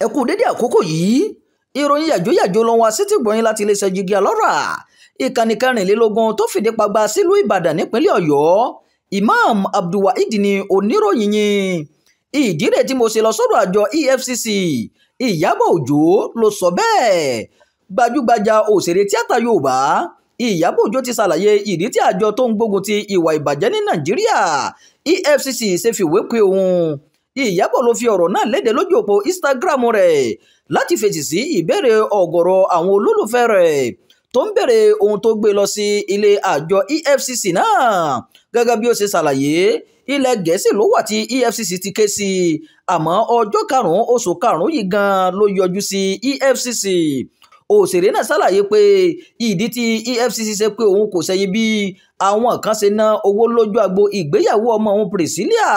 Ẹ kú dédé àkókò yìí. Ìròyìn yàjóyàjó ló ń wá sétí gbọ̀nyìn láti iléeṣẹ́ Jígí Alọ́rà, ìkànnì 24 tó fìdí pagba sílùú Ìbàdàn nípínlẹ̀ Ọ̀yọ́. Imam Abdulwaheed ni oníròyìn yìí. Ìdí rẹ̀ tí mo ṣe lọ sọ́dọ̀ àjọ EFCC, Ìyábọ̀ Òjó ló sọ bẹ́ẹ̀. Gbajúgbajà òṣèré tíátà Yorùbá Ìyábọ̀ Òjó ti ṣàlàyé ìdí tí àjọ tó ń gbógun ti ìwà ìbàjẹ́ ní Nàìjíríà EFCC ṣe fìwé pe òun. Ìyábọ̀ ló fi ọ̀rọ̀ náà léde lójú òpó Instagram rẹ̀ láti fèsì sí ìbéèrè ọ̀gọ̀rọ̀ àwọn olólùfẹ́ rẹ̀ tó ń béèrè ohun tó gbé lọ sí ilé àjọ EFCC náà. Gẹ́gẹ́ bí ó ṣe ṣàlàyé, ilẹ̀ Gẹ̀ẹ́sì ló wà tí EFCC ti ké sí, àmọ́ ọjọ́ 5 oṣù 5 yìí gan ló yọjú sí EFCC. Òṣèré náà ṣàlàyé pé ìdí tí EFCC ṣe pé òun kò ṣẹ̀yìn bí àwọn kan ṣe ná owó lójú agbo ìgbéyàwó ọmọ òun Priscilla.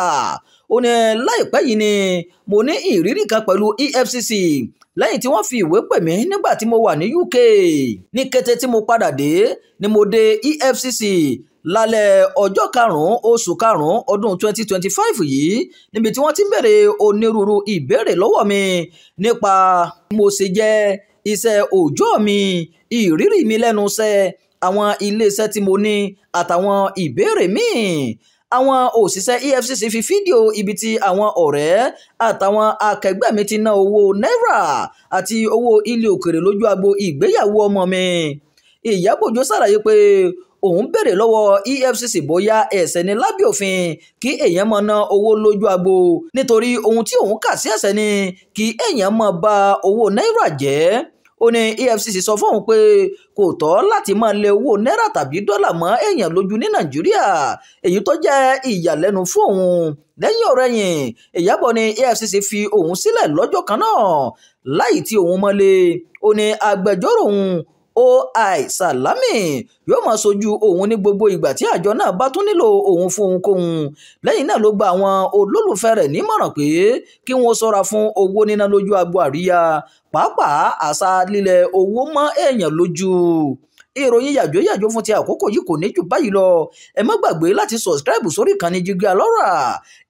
Ó ní láìpẹ́ yìí ni mo ní ìrírí kan pẹ̀lú EFCC lẹ́yìn tí wọ́n fi ìwé pè mí nígbà tí mo wà ní UK. Ní kété tí mo padà dé ni mo dé EFCC lálẹ́ ọjọ́ 5 oṣù 5 ọdún 2025 yìí, níbi tí wọ́n ti ń béèrè onírúurú ìbéèrè lọ́wọ́ mi nípa bí mo ṣe jẹ́, iṣẹ́ òòjọ́ mi, ìrírí mi lẹ́nu iṣẹ́, àwọn iléeṣẹ́ tí mo ní àtàwọn ìbéèrè míì. Àwọn òṣìṣẹ́ EFCC fi fídíò ibi tí àwọn ọ̀rẹ́ àtàwọn akẹgbẹ́ mi ti ná owó náírà àti owó ilé òkèrè lójú agbo ìgbéyàwó ọmọ mi. Ìyábọ̀ Òjó ṣàlàyé pé òun béèrè lọ́wọ́ EFCC bóyá ẹ̀ṣẹ̀ ni lábẹ́ òfin kí èèyàn máa ná owó lójú agbo, nítorí ohun tí òun kà sí ẹ̀ṣẹ̀ ni kí èèyàn máa ba owó náírà jẹ́. Ó ní EFCC sọ fóun pé kò tọ́ láti máa lẹ owó náírà tàbí dọ́là mọ́ èèyàn lójú ní Nàìjíríà, èyí tó jẹ́ ìyàlẹ́nu fún òun. Lẹ́yìn ọ̀rẹ̀yìn, Ìyábọ̀ ní EFCC fi òun sílẹ̀ lọ́jọ́ kan náà láì tí òun mọ́lé. Ó ní agbẹjọ́rò òun O.I. Salami yóò máa ṣojú òun ní gbogbo ìgbà tí àjọ náà bá tún nílò òun fún ohunkóhun. Lẹ́yìn náà ló gba àwọn olólùfẹ́ rẹ̀ nímọ̀ràn pé kí wọ́n ṣọ́ra fún owó níná lójú agbo àríyá, pàápàá àṣà lílẹ̀ owó mọ́ èèyàn lójú. Ìròyìn yàjóyàjó fún ti àkókò yìí kò ní jù báyìí lọ. Ẹ má gbàgbé láti subscribe sórí ìkànnì Jígí Alọ́rà,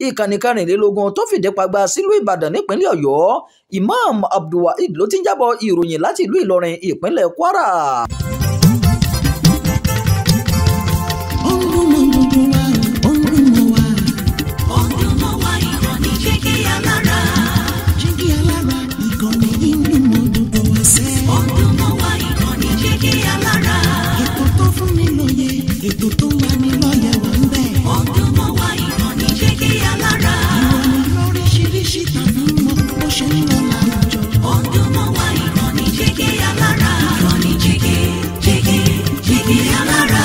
ìkànnì 24 tó fìdí pagba sílùú Ìbàdàn nípínlẹ̀ Ọ̀yọ́. Imam Abdulwaheed ló ti ń jábọ̀ ìròyìn láti ìlú Ìlọrin, ìpínlẹ̀ Kwara. Ètò tó ń lani lọ́yẹ̀ wà ń bẹ̀. Ó ń dún mọ́ wa, ìkànnì Jígí Alára. Ìròyìn lóríṣiríṣi tàbí mọ bó ṣe ń lọ láwùjọ. Ó ń dún mọ́ wa, ìkànnì Jígí Alára. Ìkànnì Jígí, Jígí, Jígí Alára.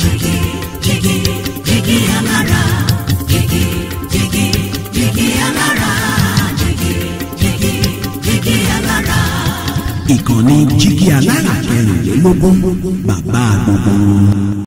Jígí, Jígí, Jígí Alára. Jígí, Jígí, Jígí Alára. Jígí, Jígí, Jígí Alára. Ìkànnì Jígí Alára 24, bàbá gbogbo.